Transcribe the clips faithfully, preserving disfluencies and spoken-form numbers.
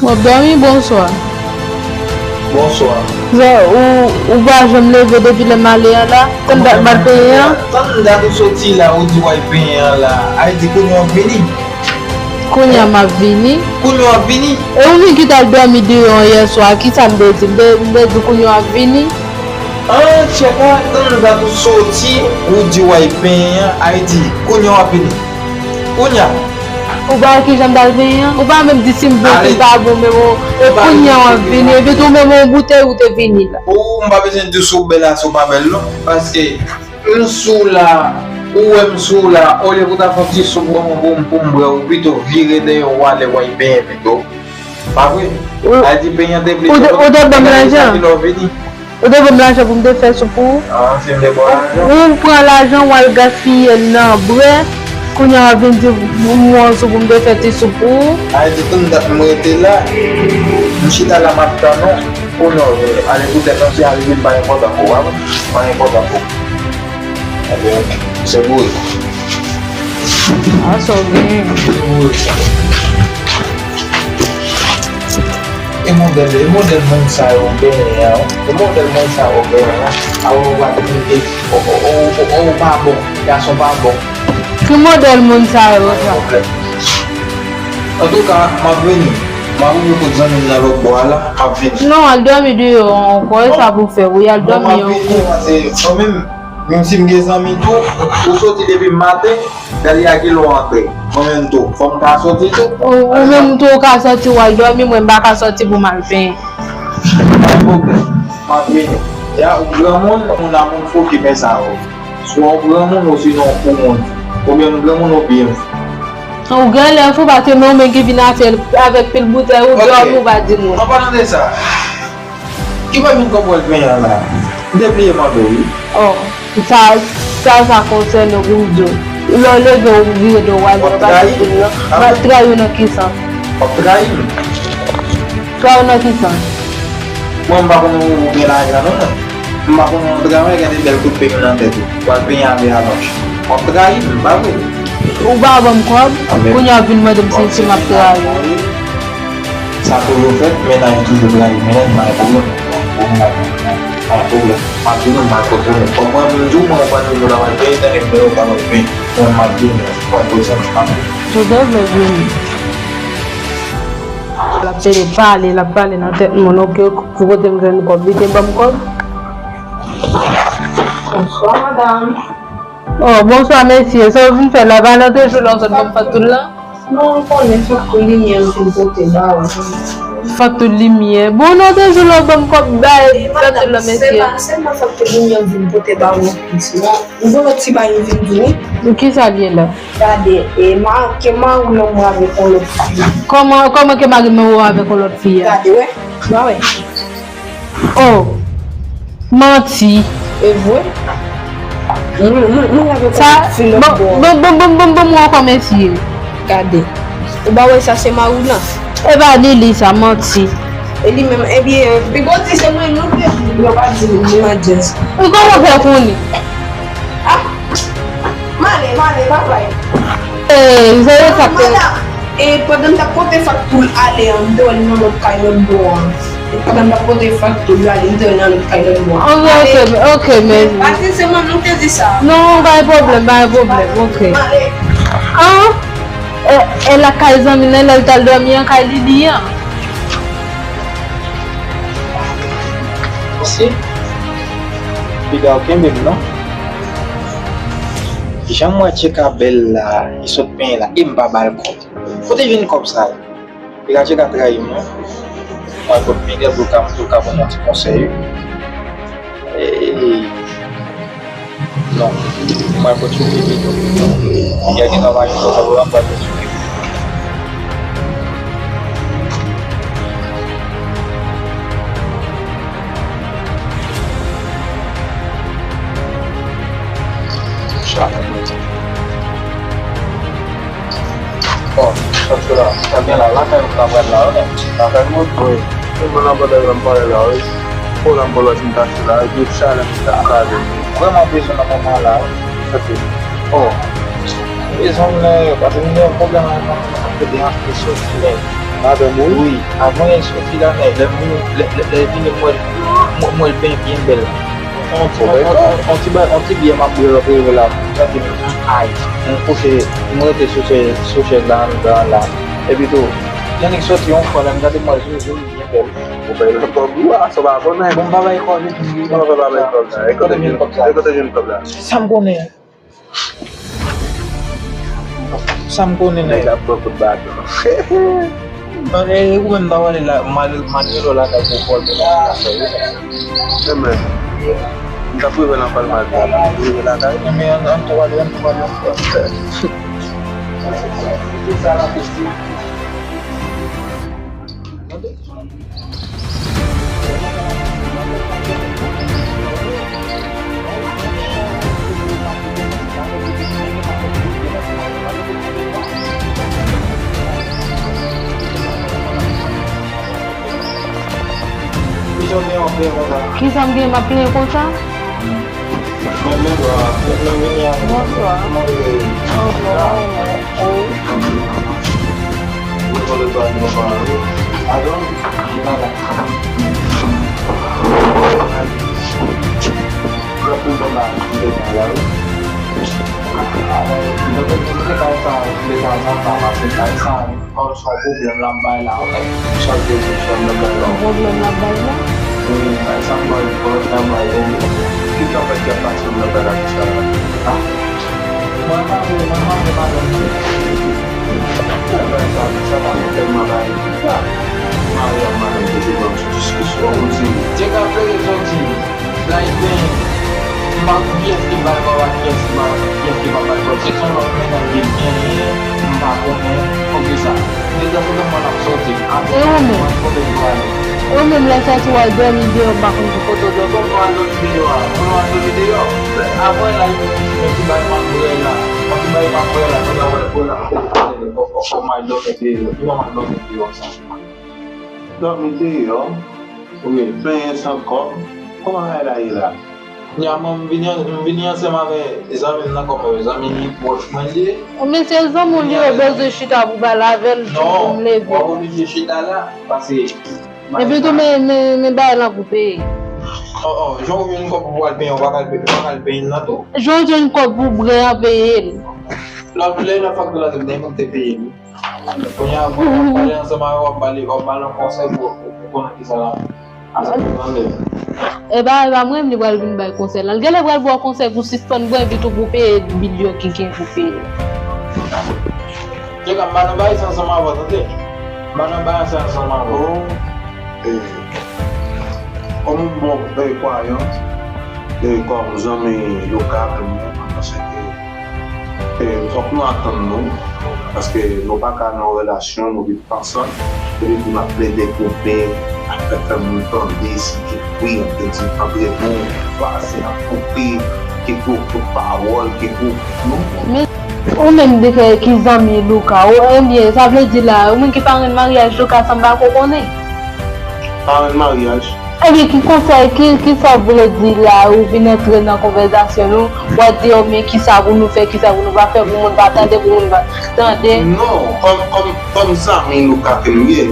W ap dòmi? Bonswa. Bonswa. Zè, ou, ou pa janm leve depi lè m ale a la? Tann dat m al penyen an? Tann dat ou soti la, ou di w al penyen an la. Ayiti, kounye a w ap vini? Kounye a m ap vini. Kounye a w ap vini? E ou menm ki t al dòmi deyò yè swa, kisa m te di? M te, m te di kounye a w ap vini? An, tchèk la, tann dat ou soti, ou di w al penyen an, Ayiti, kounye a w ap vini. Kounye a. Ou pa wè kijan m t al penyen an? Ou pa menm di si m bon, si m pa bon, men bon, e kounye a w ap vini. Epi tou menm yon boutèy ou te vini la. Ou, m pa bezwen di w si w bèl a si w pa bèl non. Paske m sou la, ou wè m sou la, olye pou w ta fè yon ti soup ban mwen pou m, pou m bwè, ou pito vire dèyè w ale w al penyen pito. Pa vre? Ayiti, penyen an te vle. Ou te, ou te ban m lajan? Ou te ban m lajan pou m te fè soup pou ou? Ah, si m te ba w lajan. Ou pran lajan, w al gaspiye l nan bwè. Kounye a w ap vin di m yon soup pou m te fè ti soup pou ou. Ayiti, tann dat m rete la. M chita la, m ap tann ou. Kounye a, ale pou tèt anse, ale vin pa enpòtan pou ou, pa vre? Pa enpòtan pou ou. Ebyen, se bourek. A sa w genyen. Se bourek sa. E modèl, e modèl moun sa yo genyen an. E modèl moun sa yo genyen an. Awo, ou pa tande, o, o, o, o, o, ou pa bon. Gason pa bon. Ki modèl moun sa yo sa? Antouka, m ap vini. M ap rive kot zanmi m nan lòt bò a la, m ap vini. Non, al dòmi deyò ankò, e sa pou fè, wi, al dòmi ankò. Non, m ap vini, paske mwen menm, menm si m gen zanmi tou, ou soti depi maten, gade a kilè w antre. Mwen menm tou, fò m ka soti tou. Ou, ou menm tou, ou ka soti, w al dòmi, mwen m pa ka soti pou m al penyen. Pa gen pwoblèm, m ap vini. Ya, ou granmoun, moun a moun fou ki fè sa, wi. Swa w granmoun, osinon ou moun. Oubyen m granmoun, oubyen m fou. Ou genlè fou, paske men ou menm ki vin afè avèk pil boutèy, ou dòmi, ou pa di moun. An palan de sa, ki pa vin kòb w al penyen an la? M te bliye mande w, wi. Oh, sa, sa, sa konsène w pou m di w. Lè w leve, ou vire do w ale, ou pa di moun non. M ap trayi w nan ki sans? W ap trayi m. Trayi w nan ki sans? Mwen, m pa konn ou gen lajan non, mwen. M pa konn ou travay, gade bèl kout peny nan tèt ou. W al penyen avè alòch. W ap trayi m, pa vre? Ou pa ban m kòb, kounye a w vin mande m si, si m ap trayi w. Sa toujou fèt, mennaj toujou trayi mennaj, pa gen pwoblèm. Pa gen pwoblèm. M ap vini, m ap retounen. Kòm mwen, m di w, mwen, ou pa toujou la, w al penyen, tande m, ou pa nan penyen. Mwen, m ap vini, ou pa bezwen, m ap vini. Ou te vle vini. L ap pede pale, l ap pale nan tèt moun, oke, ki kote m jwenn kòb, li te ban m kòb. Bonswa, madanm. Oh, bonswa, mesye. Sa w vin fè la? Pa nan de jou la, w sot ban m fakti la? Non, ou konnen, fakti limyè m vin pote ba ou. Fakti limyè? Bon, nan de jou la, w ban m kòb bay fakti la, mesye. Se pa, se pa fakti limyè m vin pote ba ou non plis, non. M gen yon lòt ti bagay m vin di w, wi. Kisa l ye la? Gade, e, ma-, ke mari w lanmou avèk yon lòt fi. Kòman, kòman ke mari m lanmou avèk yon lòt fi a? Gade, wè. Ba wè. Oh, manti. E vre? Mwen, mwen, mwen avèk yon lòt fi lòt bò. Bon, bon, bon, bon, bon, bon, mwen ankò, mesye. Gade. Ou pa wè sa se mari w lan? E pa Lili sa, manti. E li menm, ebyen, piga w di se mwen, non, ke yo pa di li, li manti. Ou kòman fè konnen? Ah, m ale, m ale, babay. E, zero sa ke. Madanm, e, pandan m t ap pote fakti l ale an, m te wè l nan lòt kay lòt bò an. E, pandan m t ap pote fakti l ale, m te wè l nan lòt kay lòt bò an. Ale. Ok, ok, men. Paske se mwen, m te di sa. Non, pa gen pwoblèm, pa gen pwoblèm, ok. M ale. An? E, e lakay zanmi l, lè l t al dòmi an, kay Lili an. Mesye, piga w kenbe m, non? Jan m wè Tcheka bèl la, li sot penyen la, e m pa ba l kòb. Kote jwenn kòb sa a? Piga Tcheka trayi m, non? Mwen, kot Miguel pou ka, pou ka ban m yon ti konsèy, wi. Ey, non. Mwen, kot Souki pito. Miguel gentan pa jwenn kòb la, mwen, kot Souki pito. Sa. Bon, paske la, sa gen la, lakay ou ka pral la, wi. Lakay mwen, wi. Se mwen nan bòdèl la m pale la, wi. Pou la m pale si m ta achte la, epi chalè m ta kraze. Vrèman bezwen nan moman la, wi. Paske, oh, bezwen mwen, paske m gen yon pwoblèm avèk mwen, mwen kote an, e soti, men. Madanm ou? Wi, avan l soti la, men lè m vini, lè, lè, lè l vini, m wè l, m wè l byen, byen bèl. On ti, on, on, on ti ba-, on ti byè m ap bwè, l ap reve la, m santi m, ay, m kouche, m rete sou chè-, sou chèz la, anndan la. Epi tou, yon nèg soti yon fwa la, m gade m wè l joli, joli, byen bèl. Ou bay nan kòb ou a, sa w pa konnen. Bon, m pa bay kòb, epi m... Kòman w fè pa bay kòb la? E kote w jwenn, e kote w jwenn kòb la? Sa m konnen. Sa m konnen, nèg la pran kout baton. Ou menm pa wè la, mal, malgre lò lakay pou pòl, men la fè wi. Enben, m t ap rive nan Palmas la, m rive lakay. Enben, ann, ann tou ale, ann tou ale, ann tou ale. Kisa w gen w ap plenyen konsa? Kisa m gen m ap plenyen konsa? Bonswa. Wi. Kòm se yon pwoblèm l ap bay la, chak jou se yon pwoblèm l ap bay la. Wi, bay sa m bay, pwoblèm l ap bay, wi. Ki travay ki ap pase nan travay sa la? Ah. Mwen pa vle, mwen pa vle madanm. Travay sa, sa pa tèlman bay. Mari ak madanm toujou pran sou diskisyon, ou di. Dye ka fè rezon di. Like, men, m pa konn kiyès ki bay kòb ak kiyès ki pa, kiyès ki pa bay kòb. Se yon lòt mennaj li genyen, m pa konnen. Oke sa. Depi se nan mwen l ap soti. E ou menm? Ou menm lè sòti w al dòmi deyò, m pa konn ki kote w dòmi. Ou al dòmi deyò a? Ou al dòmi deyò? Apre la, yon moun ki bay manbrè la. Yon ki bay manbrè la, nou ka wè, wè la. Ou al dòmi deyò. Ki manman dòmi deyò sa? Dòmi deyò? Wi, penyen san kòb. Kòman bagay la ye la? Kounya mwen, m vini, m vini ansanm avè zanmi m nan kòm zanmi li pwòch mwen li ye. Men se zanmi w li ye, ou bezwen chita pou pale avè l pou m leve. Non, w pa oblije chita la, paske... Epi tou, men, men, men bagay lan pou peye. Oh, oh, jan w jwenn kòb pou w al peye, w pa ka al peye, w pa ka al peye l nan tou. Jan w jwenn kòb pou brè an, peye l. Lòt lè nan fakti la, se mwen menm ki te peye l. Kounya, w ap pale ansanm avè l, w ap pale, w ap pale yon konsèy pou, pou, pou konnen kisa l ap, kisa l ap tande. E pa, e pa mwen menm li pral vin bay konsèy la. Li genlè pral ba w konsèy pou sispann bwè, epi tou pou peye bil yo ki gen pou peye. Cheka, m pa nan bagay sa ansanm avè w, tande. M pa nan bagay sa ansanm avè w. Oh, eh, kòm yon bon, eh, kwayan, eh, kòm zanmi Luka menm, mwen panse ke E, fòk nou atann nou, paske nou pa ka nan yon relasyon, nou viv ansanm, epi pou n ap plede koupe, ap fè, fè moun tande, si gen bri, ap te di antre nou, pase ap koupe, ke gwo kout pawòl, ke gwo, non. Men, ou menm de fè ki zanmi Luka, ou, ebyen, sa vle di la, ou menm ki parenn maryaj Luka, sa m pa ko konnen. Parenn maryaj? Ebyen, ki konsèy, ki, ki sa w vle di la, ou vin antre nan konvèsasyon nou, w ap di, oh, men kisa pou nou fè, kisa pou nou pa fè, pou moun pa tande, pou moun pa tande. Non, kòm, kòm, kòm zanmi nou ka ke nou ye,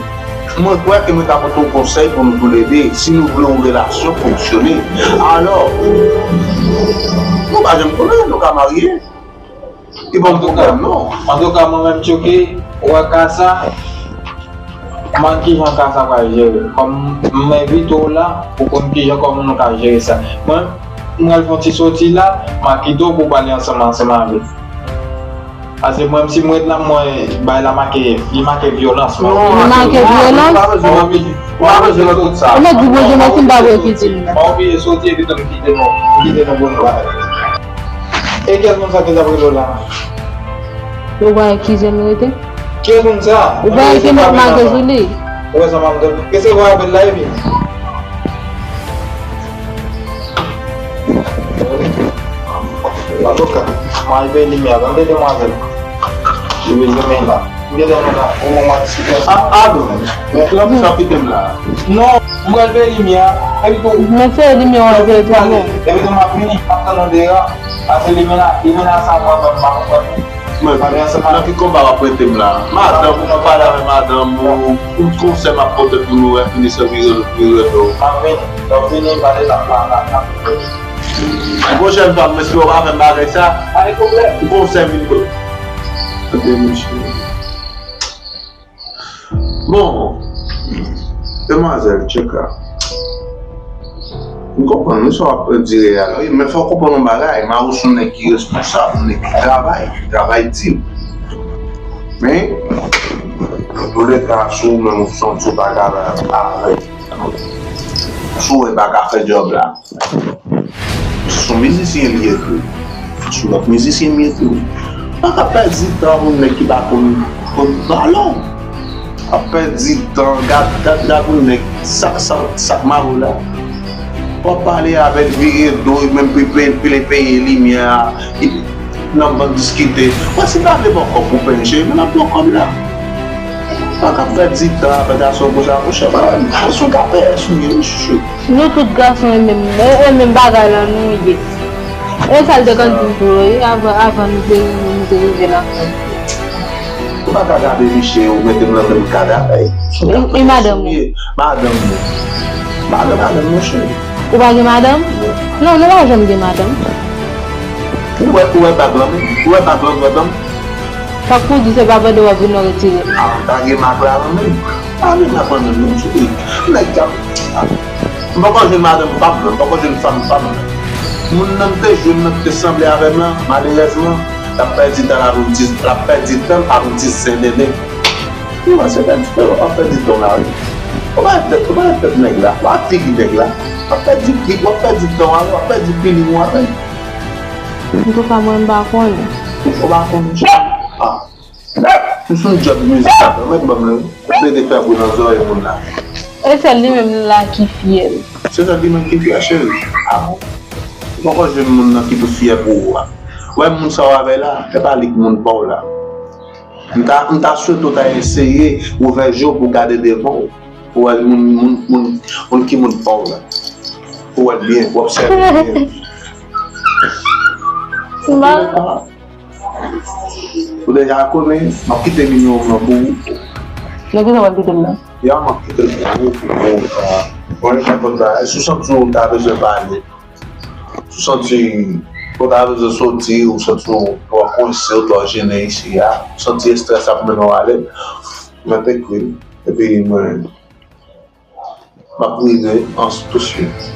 mwen kwè ke mwen ka pote yon konsèy pou nou toulede, si nou vle yon relasyon fonksyone. Alò, nou pa janm konnen, nou ka marye. Li pa yon pwoblèm, non. Antouka, mwen menm, Tchouki, ou wè ka sa, m wè kijan ka sa pral jere. Kòm m envite w la, ou konn kijan kòman nou ka jere sa. Mwen, m pral fè yon ti soti la, m a kite w pou w pale ansanm, ansanm avè l. Paske mwen, si m ret la, mwen, bagay la make, li make vyolans. Li make vyolans? Ou mèt di Bondye mèsi, m pa vle kite l. M pa oblije soti epi tou m kite nou, m kite nou pou nou pale. E kiyès moun sa ki t ap rele w la? Ou pa wè ki jan l rete? Kiyès moun sa? Ou pa wè ki nòt make sou li? Ou wè sa m ap di? Resevwa apèl la epi. Avoka, m al peye limyè, tande demwazèl. Li bezwen men la. M gentan la, ou mwen diskite. Ah, ah, bon. Men, lan pou sa kite m la. Non, m pral peye limyè a. Epi tou. Men se limyè w ap peye tou, non. Epi tou, m ap vini, m ap tann ou deyò. Paske limyè la, limyè la sa mwen menm, m pa konprann. Mwen, nan ki konba w ap mete m la? Madanm, ou pale avè madanm ou, ou konsèy m ap pote pou nou, wè, fini sa vire, vire do. Amen. Lè w vini, pale la, la, la, la. Pwochèn fwa, m espere w pa fè m bagay sa. Pa gen pwoblèm. Ou konsèy vin do. Tande, mesye. Bon, demwazèl, tcheka. M konprann wi sa w ap dire a la. Wi, men fò w konprann yon bagay. Mari w se yon nèg ki responsab, yon nèg ki travay, ki travay di. Men, antouleka, si w menm ou santi w pa kapab avè, si w wè pa ka fè djòb la, se yon mizisyen li ye tou. Se yon lòt mizisyen li ye tou. Pa ka pèdi tan pou nèg ki pa konn, konn balon. Pa pèdi tan, gad, gad, gad yon nèg, sa, sa, sa k mare w la. W ap pale avè l, vire do, menm pou l peye limyè a, nan bann diskite. Mwen, si pa vle ba w kòb pou penyen cheve, men n ap ba w kòb la. Pa ka pèdi tan avè gason konsa, monchè, pa, gason ka peye sou li, wi, chouchou. Nou tout gason e menm, e, e menm bagay la nou ye. E sa l te konn di m tou wi, avan, avan nou te, nou te rive nan fanm. Ou pa ka gade misye, ou mete m nan menm kad avè l. E, e madanm ou? Madanm mwen. Madanm, madanm, monchè. Ou pa gen madanm? Non, nou pa janm gen madanm. Ou wè, ou wè bag lan menm? Ou wè bag lan, madanm? Sa k pou di se pa pandan w ap vin w retire l. A, m ta gen mak la menm. M ta gen mak la menm, non, cheri. Nèg k ap, a, m poko jwenn madanm pa m nan, m poko jwenn fanm pa m nan. Moun nan m te jwenn nan ki te sanble avè m lan, malerèzman, l ap pèdi tan l avè yon ti, l ap pèdi tan l avè yon ti zen nene. Wi, se pèdi tan, w ap pèdi tan w la, wi. Ou pa tèt, ou pa tèt nèg la, ou pa figi nèg la. W ap pèdi figi, w ap pèdi tan w avè l, w ap pèdi feeling ou avè l. Antouka, mwen, m pa konnen. Ou pa konnen, cheri? A. M sou yon djòb mizik la, mwen, ban m le, plede fè bri nan zòrèy moun la. E sèl li menm la ki fyè l. Se sèl li menm ki fyè, cheri? A bon? Ou poko jwenn moun nan ki pou fyè pou ou a. Ou wè moun sa w avè la, e pa li k moun pa w la. M ta, m ta swete w ta eseye ouvè je w pou w gade devan w. Pou w wè moun, moun, moun, moun ki moun pa w la. Pou w wè l byen, pou w obsève l byen. Mba. Ou deja konnen, m ap kite nimewo m nan pou ou. Nan ki sa w ap kite m nan? Ya, m ap kite l pou ou, pou ou, a, bon, e pa konn sa, si w santi w ta bezwen pale. Si w santi w ta bezwen soti, ou santi w twò kwense, ou twò jennen isi a, ou santi estrès ap mennen w ale, mete ekri m. Epi mwen, m ap rive an touswit.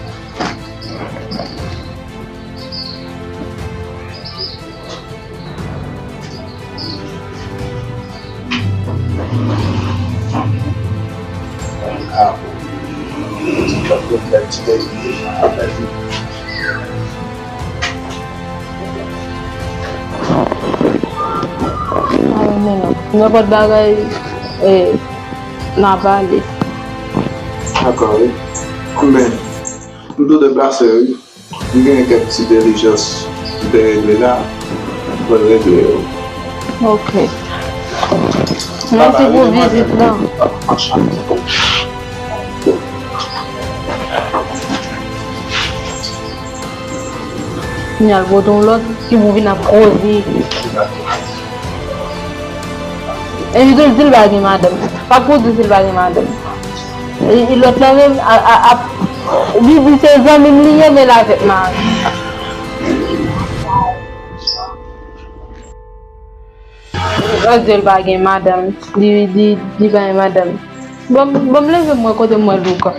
Nenpòt bagay, eh, n a pale. Dakò, wi. Men, m tou deplase, wi. M gen kèk ti dilijans m te regle la, m pral regle yo. Ok. Mèsi pou vizit lan. Kounye a l pote yon lòt ki pou vin ap koze. E li tou di l pa gen madanm. Pa pou di si l pa gen madanm. E, e lòt la menm, a, a, ap, li di se zanmi m li ye, men l avèk mari. L di l pa gen madanm. Li, li, li pa gen madanm. Bon, bon, m leve m wè kote m wè Louka.